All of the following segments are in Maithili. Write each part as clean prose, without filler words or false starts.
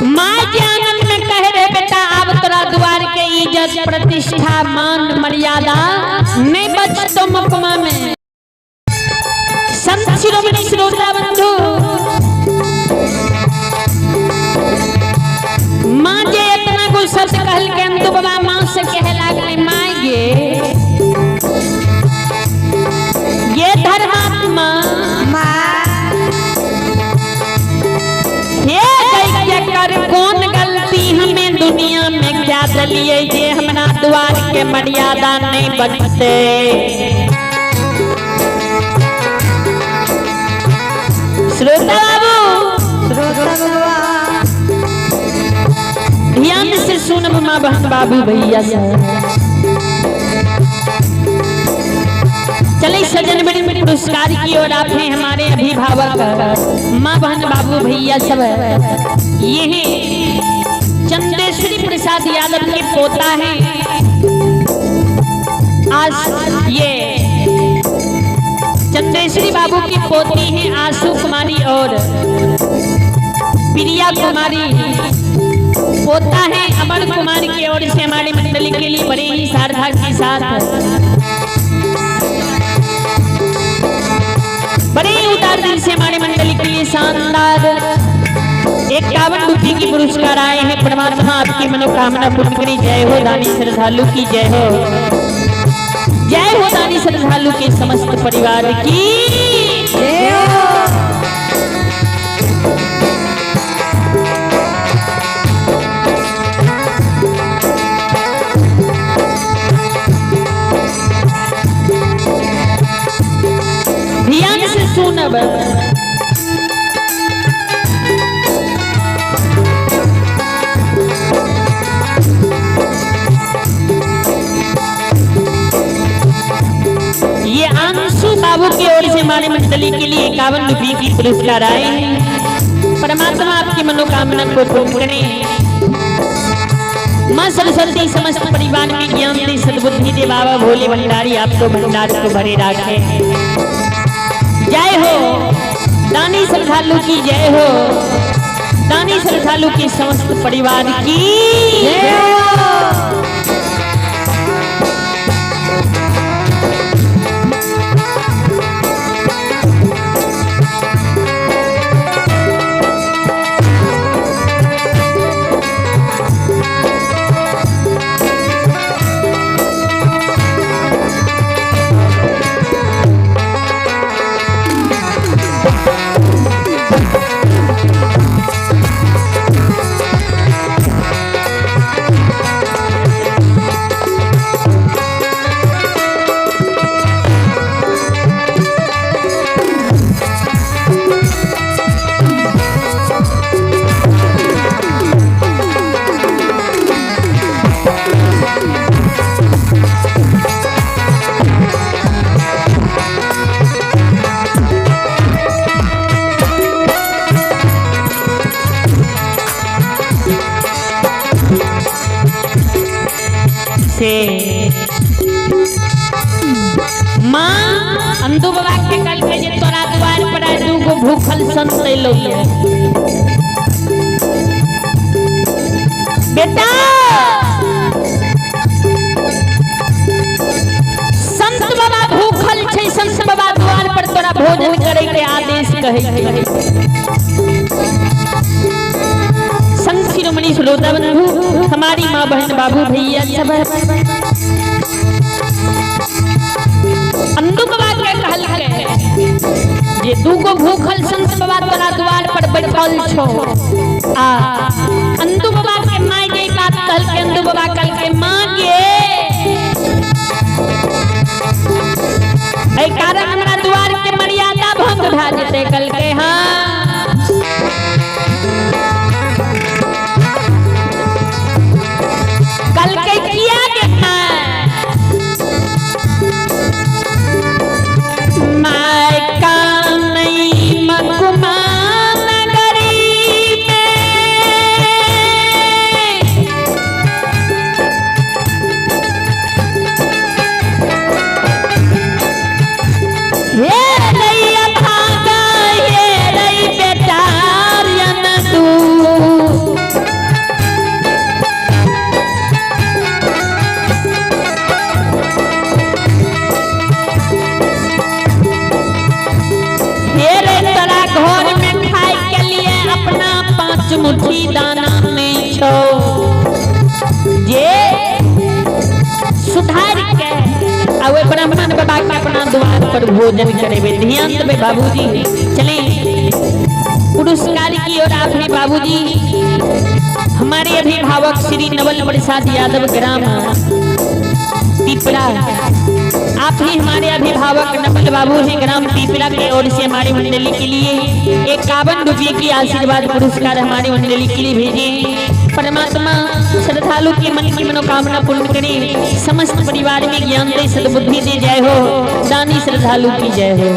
माँ के आंगन में कह रहे बेटा आब तोरा द्वार के इज्जत प्रतिष्ठा मान मर्यादा नहीं बचतो मकमा में। संत शिरोमणि श्रोता बंधु, माँ जे इतना गुस्सा से कहल के अंतु बाबा माँ से कहे लागले, माँ गे ये धर्मात्मा हे दैत्य कर कौन गलती हमें दुनिया में क्या दलिए जे हमरा द्वार के मर्यादा नहीं बचते। श्रोता बाबू ध्यान से सुनब माँ बहन बाबू भैया सब। चले सजन बड़ी पुरस्कार की ओर आप हैं हमारे अभिभावक माँ बहन बाबू भैया सब। ये चंदेश्वरी प्रसाद यादव के पोता हैं। आज ये चंदेश्वरी बाबू की पोती हैं आशु कुमारी और प्रिया कुमारी। पोता है अमर कुमार की ओर से हमारी मंडली के लिए बड़े ही श्रद्धा के साथ बड़े ही उदार दिल से हमारे मंडली के लिए शानदार 51 रुपये की पुरस्कार आए हैं। परमात्मा आपकी मनोकामना पूर्ण करी। जय हो दानी श्रद्धालु की जय हो, जय हो दानी श्रद्धालु के समस्त परिवार की जय हो। ध्यान से सुनब। ये अंशु बाबू की ओर से हमारे मंडली के लिए 51 रुपये की पुरस्कार आए हैं। परमात्मा आपकी मनोकामना को पूर्ण करे। माँ सरस्वती समस्त परिवार में ज्ञान दे, सद्बुद्धि दे। बाबा भोले भंडारी आपको भंडार को भरे रखे। जय हो दानी श्रद्धालु की जय हो, दानी श्रद्धालु के समस्त परिवार की जय हो। से माँ अंधु बाबा के कल के जे तोरा द्वार पर आए दूगो भूखल संत अइलो ये। बेटा संत बाबा भूखल छै, संत बाबा द्वार पर तोरा भोजन करे के आदेश कहै छै। संत शिरोमणि श्रोता बंधु, हमारी माँ बहन बाबू भैया सब अंधु बाबा के कहल के जे दूगो भूखल संत बाबा तोरा द्वार पर बैठल छो। आ अंधु बाबा के माय जे बात कहल के अंधु बाबा कहल के माँ गे एहि कारण हमरा द्वार के मर्यादा भंग भए जेतै। कहल के हाँ। कल के किया के my का नहीं मकुमा नगरी में हे रैया भागा, हे मुट्ठी दाना नहीं छो जे सुधार के आ ओहि ब्राह्मण बाबा के अपना द्वार पर भोजन करेबे। ध्यान देबे बाबूजी। चले पुरस्कार की ओर आप हैं बाबूजी। हमारे अभिभावक श्री नवल प्रसाद यादव, ग्राम पीपरा, आप ही हमारे अभिभावक नवल बाबू हैं, ग्राम पीपरा के ओर से हमारी मंडली के लिए 51 रुपये की आशीर्वाद पुरस्कार हमारी मंडली के लिए भेजे हैं। परमात्मा श्रद्धालु के मन की मनोकामना पूर्ण करे, समस्त परिवार में ज्ञान दे, सद्बुद्धि दे। जय हो दानी श्रद्धालु की जय हो।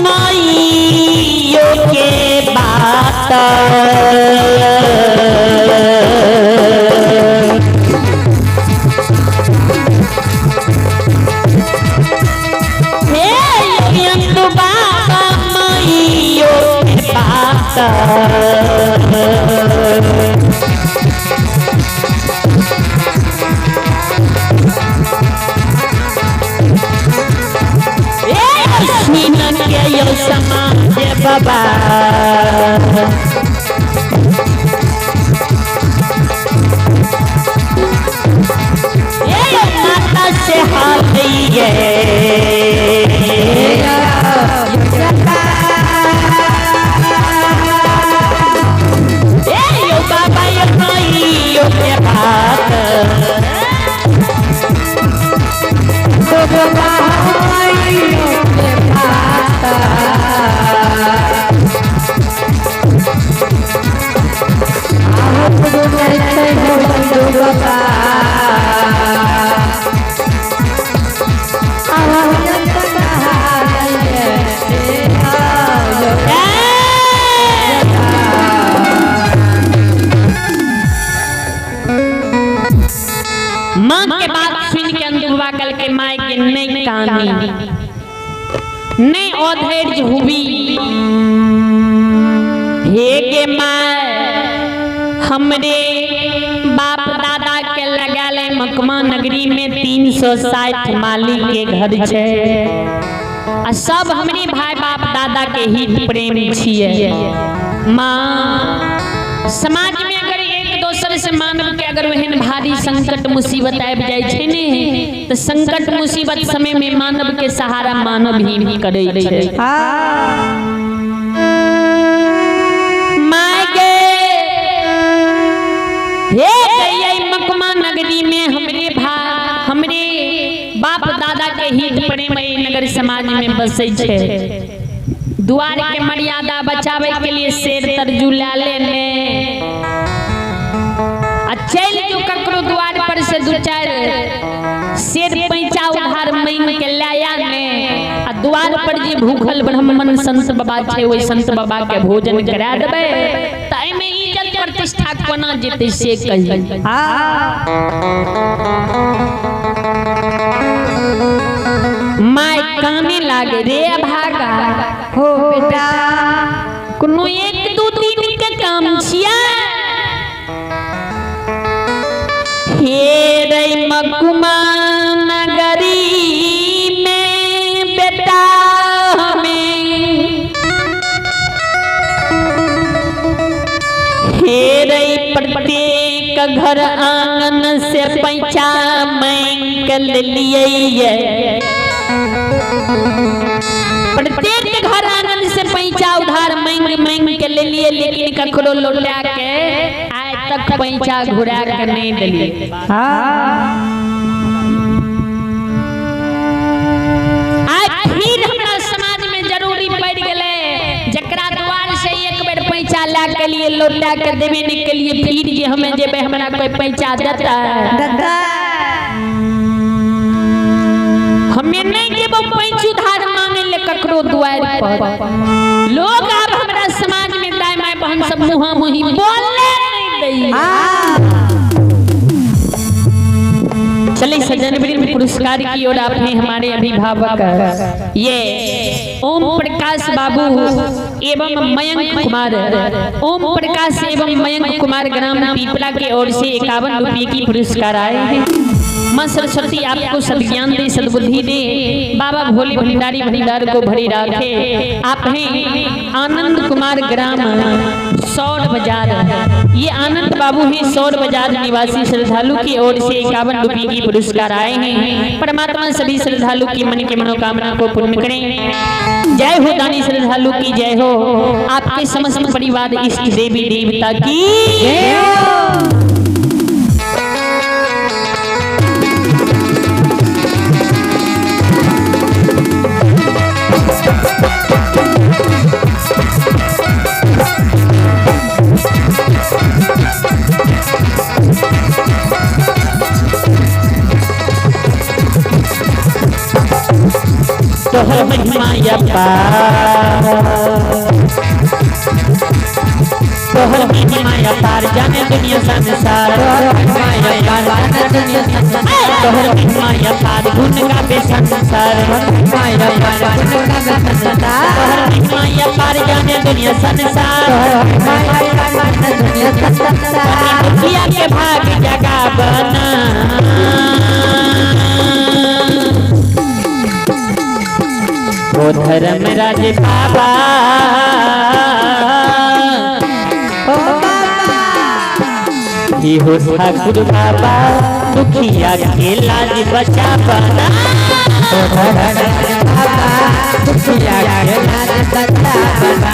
माइयो के बात हे यंदु बाबा माइयो के बात। के यो समाज बाबा ए माता से हाथ ये। ए यो बाबा यो माइयो के बात। माँ के बात सुन के अंधुआ कल के माय के नहीं कानी नहीं अधैर्य हुई। हे गे माय, हमरे बाप दादा के लगाल मकमा नगरी में 360 माली के घर छे आ सब हमरे भाई बाप दादा के हित प्रेम छिए। माँ, समाज में अगर एक दोसर से मानव के अगर ओहन भारी संकट मुसीबत आबि जाइ छै ने, तऽ संकट मुसीबत समय में मानव के सहारा मानव ही करै छै। My गे, हे गई मकमा नगरी में हमरे भा हमरे बाप दादा के हित प्रेम एहि नगर समाज में बसै छै। द्वार के मर्यादा बचावे के लिए शेर तरजू ला लेने आ चलि जो ककरो द्वार पर से दू चारि शेर पैंचा उधार मांगि के लाया ने आ द्वार पर जे भूखल ब्राह्मण संत बाबा छै ओहि संत बाबा के भोजन करा देबै, तऽ एहिमे इज्जत प्रतिष्ठा कोना जेतै से कही। My काने लागे, रे अभागा हो बेटा, कोनो एक दू दिन के काम छिया। हे रे मकुमा नगरी में बेटा हमें, हे रे प्रत्येक घर आंगन से पैसा मांग के लिए, प्रत्येक घर आंगन से पैसा उधार मांग मांग के ले लिए, लेकिन ककरो लौटा के आइ तक पैसा घुरा के नहीं दिलिए। आइ फिर हमरा समाज में जरूरी पड़ गेलै, जकरा द्वार से एक बेर पैसा ला के लिए लौटा के देबे नहीं के लिए, फिर जे हमें जेबे हमरा कोई पैसा देता हमें नहीं जेबो पैसा उधार मांगे ले ककरो द्वार पर। लोग अब हमरा समाज में दाई माई बहन सब मुहा मुही बोले नहीं दई। चले सज्जन वृंद पुरस्कार की ओर आपने हमारे अभिभावक ये ओम प्रकाश बाबू एवं मयंक कुमार, ओम प्रकाश एवं मयंक कुमार ग्राम पीपला के ओर से 51 रुपये की पुरस्कार आए हैं। माँ सरस्वती आपको सद्ज्ञान दे, सद्बुद्धि दे, बाबा भोले भंडारी भंडार को भरी राखे। आप हैं आनंद कुमार ग्राम सौर बाजार, ये आनंद बाबू हैं सौर बाजार निवासी श्रद्धालु की ओर से 51 रुपये की पुरस्कार आए हैं। परमात्मा सभी श्रद्धालु की मन के मनोकामना को पूर्ण करें। जय हो दानी श्रद्धालु की जय हो। आपके समस्त परिवार इष्ट देवी देवता की जय हो। तोहर महिमा अपार, तोहर महिमा अपार, जाने दुनिया संसार। तोहर महिमा अपार, गुण गावे संसार। तोहर महिमा अपार, जाने दुनिया संसार। दुखिया के भाग जगा बना, ओ धर्म राज बाबा, ओ हो ठाकुर बाबा, दुखिया के लाज बचा बना। ओ धर्म राज बाबा, दुखिया के लाज बचा बना।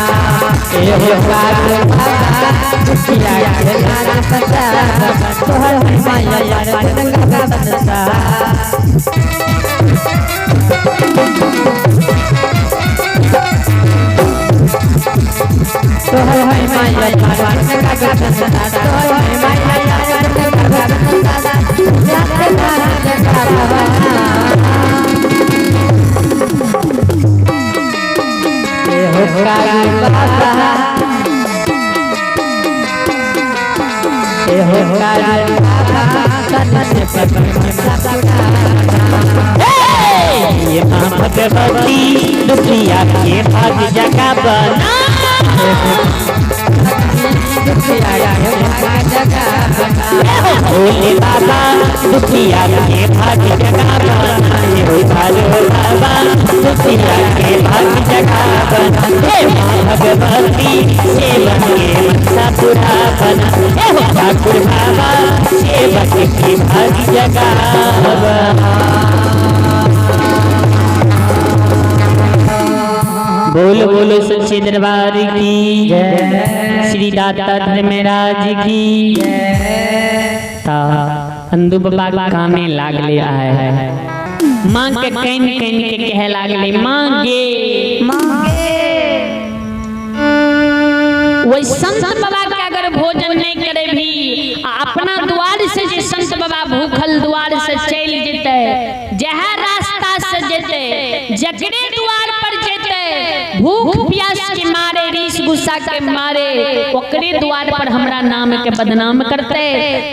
ए हो ठाकुर बाबा, दुखिया के लाज बचा बना। तोहर माया गंगा बचा। तोहर माया गंगा बचा। तोहर माया गंगा बचा। ए हो काली बाबा, ए हो काली बाबा, तन से ये माँ भगवती दुखिया के भाग जगा बना। भोले बाबा दुखिया के भाग जगा बना। ये भालो बाबा दुखिया के भाग जगा बना। हे माँ भगवती सेवक के मनसा पूरा बना। हे ठाकुर बाबा सेवक के भाग जगा बना। बोल बोलो सच्चे दरबार की जय, श्री दाता धर्मराज की जय। ता अंदू बाबा काने लागले आए है, मां के can can के कहे लागले, मां गे वही संत बाबा के अगर भोजन नहीं करे भी अपना द्वार से जे संत बाबा भूखल द्वार से चल जेते, जहाँ रास्ता से जेते, जकरे द्वार पर जेते, भूख प्यास के मारे, रीस गुस्सा के मारे, ओकरे द्वार पर हमरा नाम के बदनाम करते।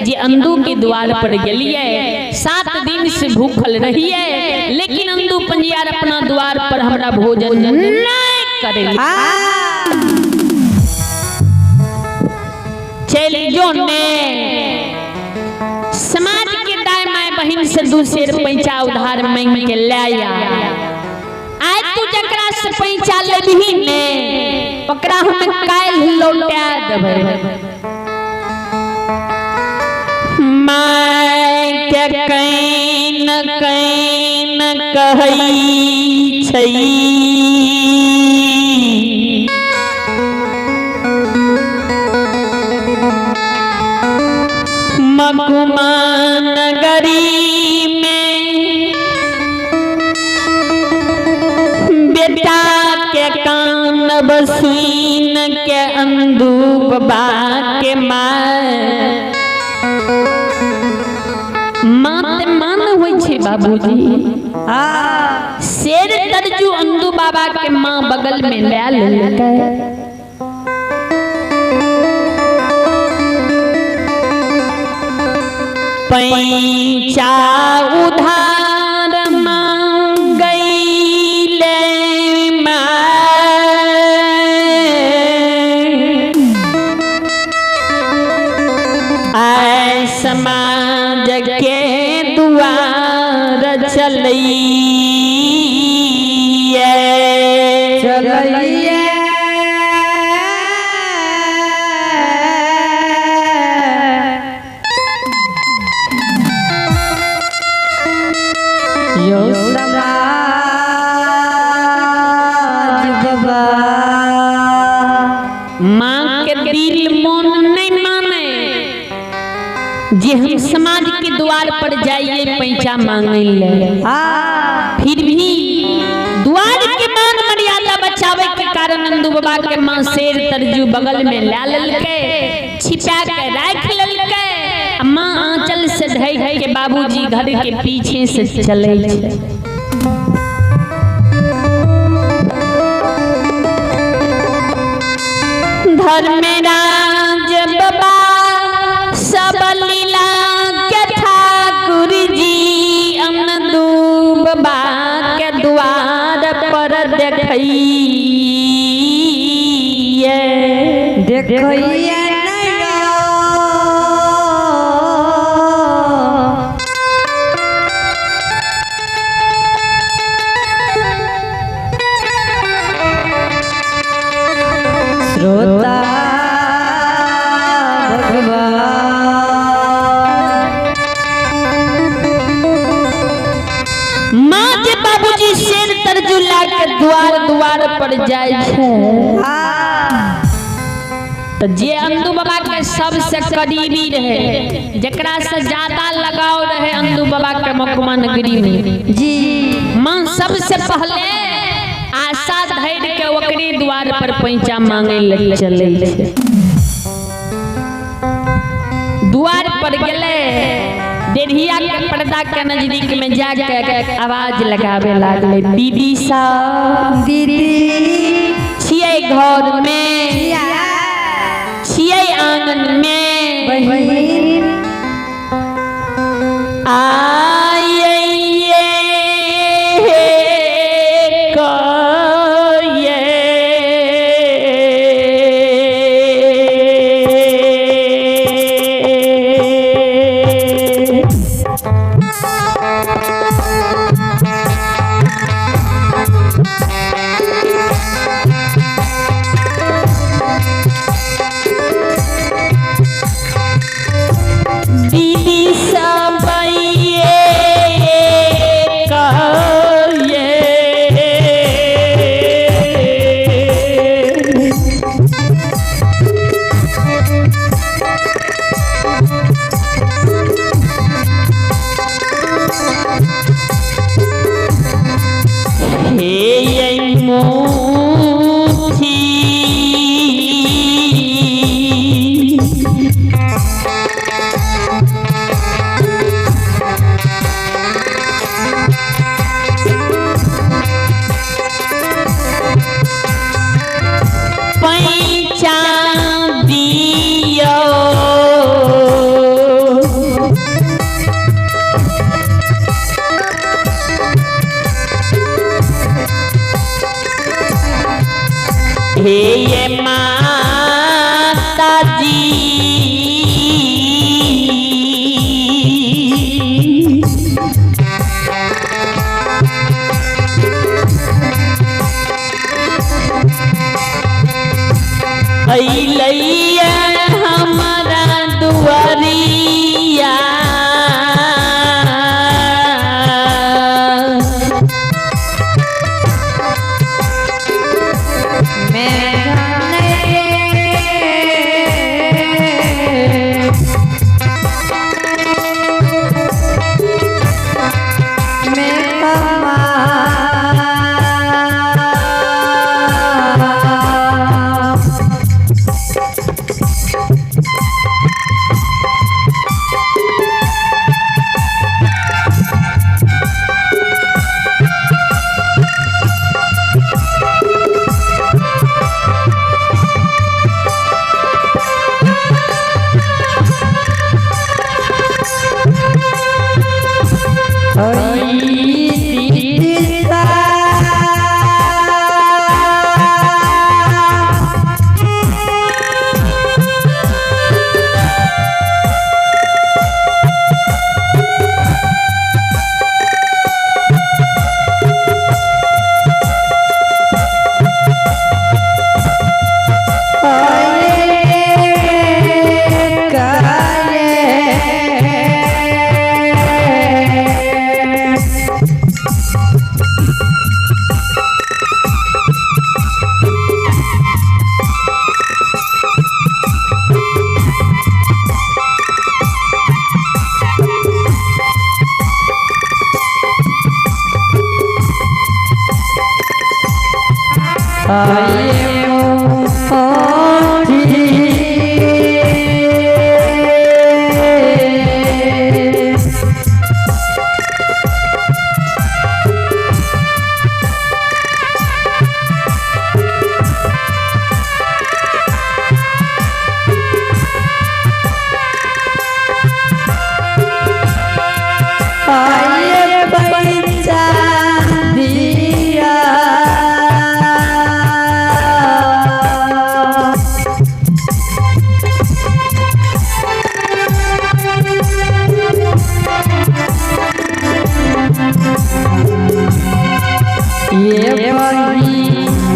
जे अंदू के द्वार पर गेलिए 7 दिन से भूखल रहिए, लेकिन अंदू पंजियार अपना द्वार पर हमरा भोजन नहीं करे। चल जो ने समाज के दाई my बहन से 2 सेर पैसा उधार मांग के ले आया। आय तू जकरा से पैसा लेबही ने ओकरा हम काल्हि लौटा देबै। My के can can कहै छै, मकुमा नगरी में बेटा के कान बसुइन के अंदू बाबा के माँ माँ मान होइ छै बाबूजी। शेर तरजू अंदू बाबा के माँ बगल में ले लेलकै। पैचा उधार मांगैले माँ, आय समाज के दुआर चलैये। चलैये। यो समाज बाबा। माँ के दिल मन नहीं माने जे हम समाज के द्वार पर जाइए पैसा मांगे ले, फिर भी द्वार के मान मर्यादा बचावे के कारण नंदू बाबा के माँ शेर तरजू बगल में ला ललके, छिपा के राख ललके। माँ आंचल से ढक के बाबूजी घर के पीछे से चले छै। धर्मराज बाबा सब लीला के ठाकुर जी अंदू बाबा के द्वार पर देखैये। देखैये। श्रोता भगवान। माँ जे बाबूजी शेर तरजू ला के द्वार द्वार पर जाय छै तो जे अंदू बाबा के सबसे करीबी रहे, जकरा से ज्यादा लगाव रहे अंदू बाबा के मकुमा नगरी में जी, माँ सबसे पहले आशा धैर्य के ओकरे द्वार पर पैसा मांगे ले चले छै। द्वार पर गेले, डेढ़िया के पर्दा के नजदीक में जाके आवाज लगावे लागले, दीदी साहब दीदी छियै घर में, छियै आंगन में, बहिन आइए कहिए। आए मोठी। आए पैसा दिया। ये बहिनिया।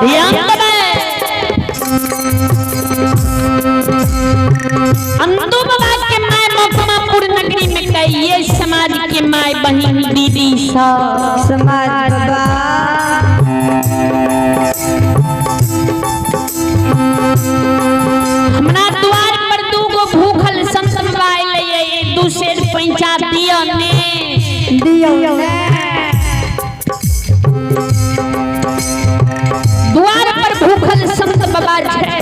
ध्यान देबै। अंदू बाबा के my Mokmapur नगरी में कई समाज के my बहन दीदी सब समाज बा हमरा द्वार पर दू गो भूखल संत बाबा अयलै, दू सेर पैंचा दिअ ने। दियौ ने। द्वार पर भूखल संत बाबा छै।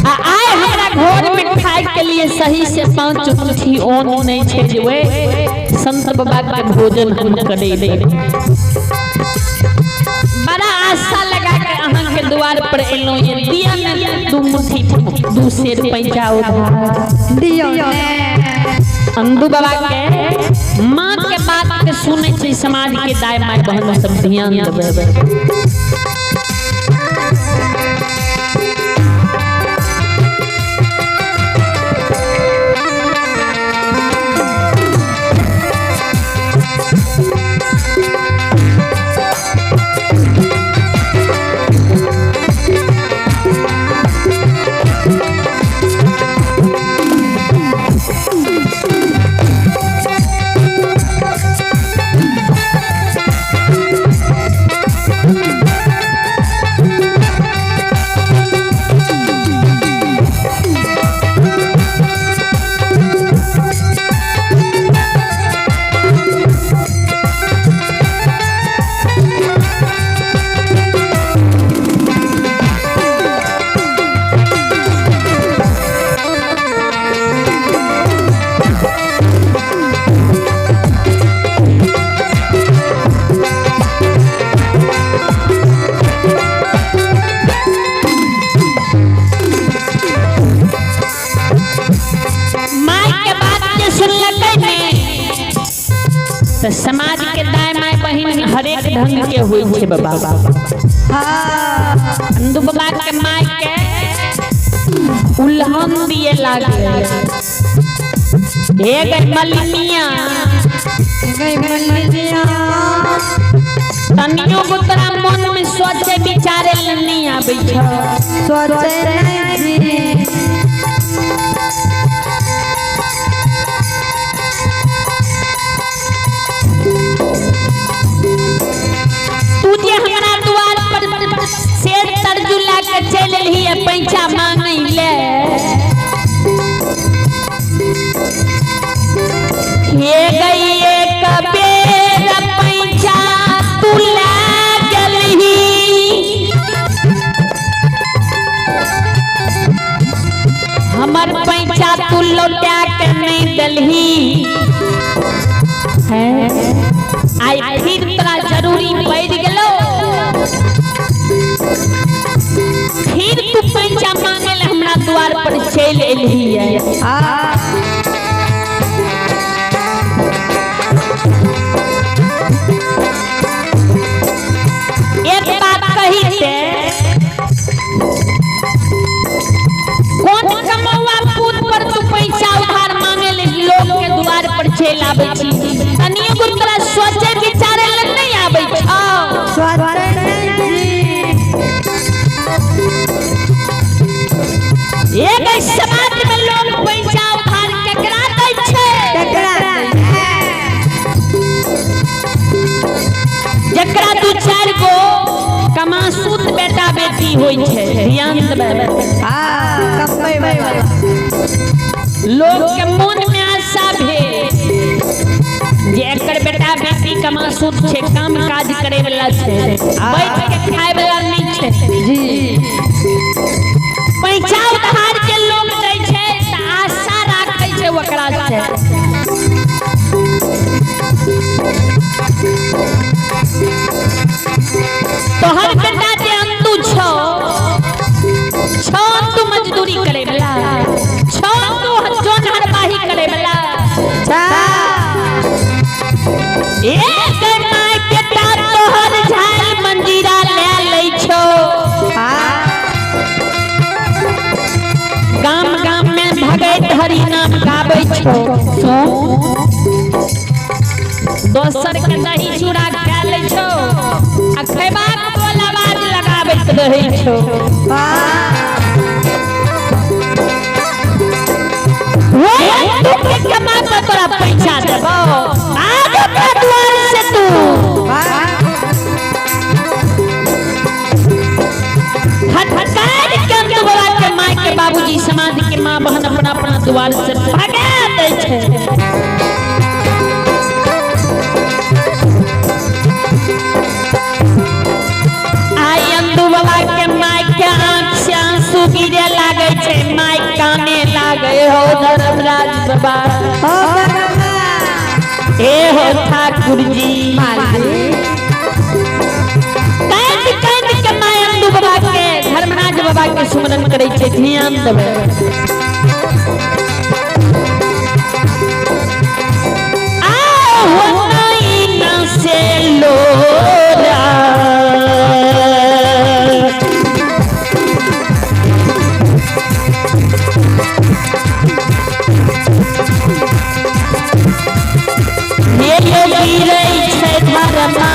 आ आइ हमरा घर में खाय के लिए सही से 5 मुट्ठी ओन नहीं छै जे वे संत बाबा के भोजन हम करेबै। बड़ा आशा लगा के अहाँ के द्वार पर एलहुँ, ये दिया ने 2 मुट्ठी 2 सेर पैंचा उधार दियौ ने। अंदू बाबा के माँ के बात के सुनै छै समाज के दाय my बहन सब, ध्यान देबै। My के बात के सुनलकै ने तो समाज के दाय my बहिन हरेक ढंग के होइ छै बाबा। हाँ। अंदू बाबा के my के उल्हन दिए लागले, हे गई मलिनिया, गई मलिनिया, तनियो गो तोरा मन में सोचे विचारे ले नहीं आबै छौ। सोचे नहीं जी। तू जे हमरा द्वार पर शेर तरजू ला के चलि एलही आ पैंचा मांगै ले, हे गई एक बेर पैंचा तू ला गेलही, हमर पैंचा तू लौटा के नहीं देलही है, आई फिर तोरा जरूरी पड़ि गेलो, फिर तू पैंचा मांगे चलि एलही एक बात कही ते कोन कमौआ पूत पर तू पैसा उधार मांगे ले लोग के द्वार पर चलि आबै छी तनियो गो तोरा सोचे विचारे ले नहीं आबै छौ। सोचै नहीं जी। एक समाज में लोग पैसा उधार केकरा दै छै? केकरा दै छै? जकरा दू चारि गो कमासूत बेटा बेटी होइ छै। ध्यान देबै। हाँ, कमबै वाला। लोग के मन में आशा भेल जे एकर बेटा बेटी कमासूत छै, काम काज करे वाला छै, बैठ के खाय वाला नहीं छै। जी। पैसा उधार के लोग दै छै त आशा राखै छै ओकरा से। तोहर बेटा जे अंतु छौ, छौ अंतु मजदूरी करे वाला, छौ अंतु जोन हरबाही करे वाला। एक my बेटा तोहर झाल मंजीरा ले लै छौ, गाम गाम में भगैत हरि नाम गाबै छौ। दोसर के दही चूड़ा खा लै छौ आ खैबाक बोल आवाज लगाबैत रहै छौ। तू के कमा के तोरा पैसा देबौ, आग के द्वार से तू हटकार के अंत बाबा के माय के बाबूजी समाज के माँ बहन अपना अपना द्वार से भगा दै छै। आई अंदू बाबा के माय के आँख से आंसू गिरे लागे छै, माय काने लागे हो धर्मराज बाबा, हो बाबा, ए हो ठाकुर जी। कांद कांद के माय अंदू बाबा के धर्मराज बाबा के सुमरन करे छै। ध्यान देबै। आओ नैना से लोरा गिरै छै धर्मा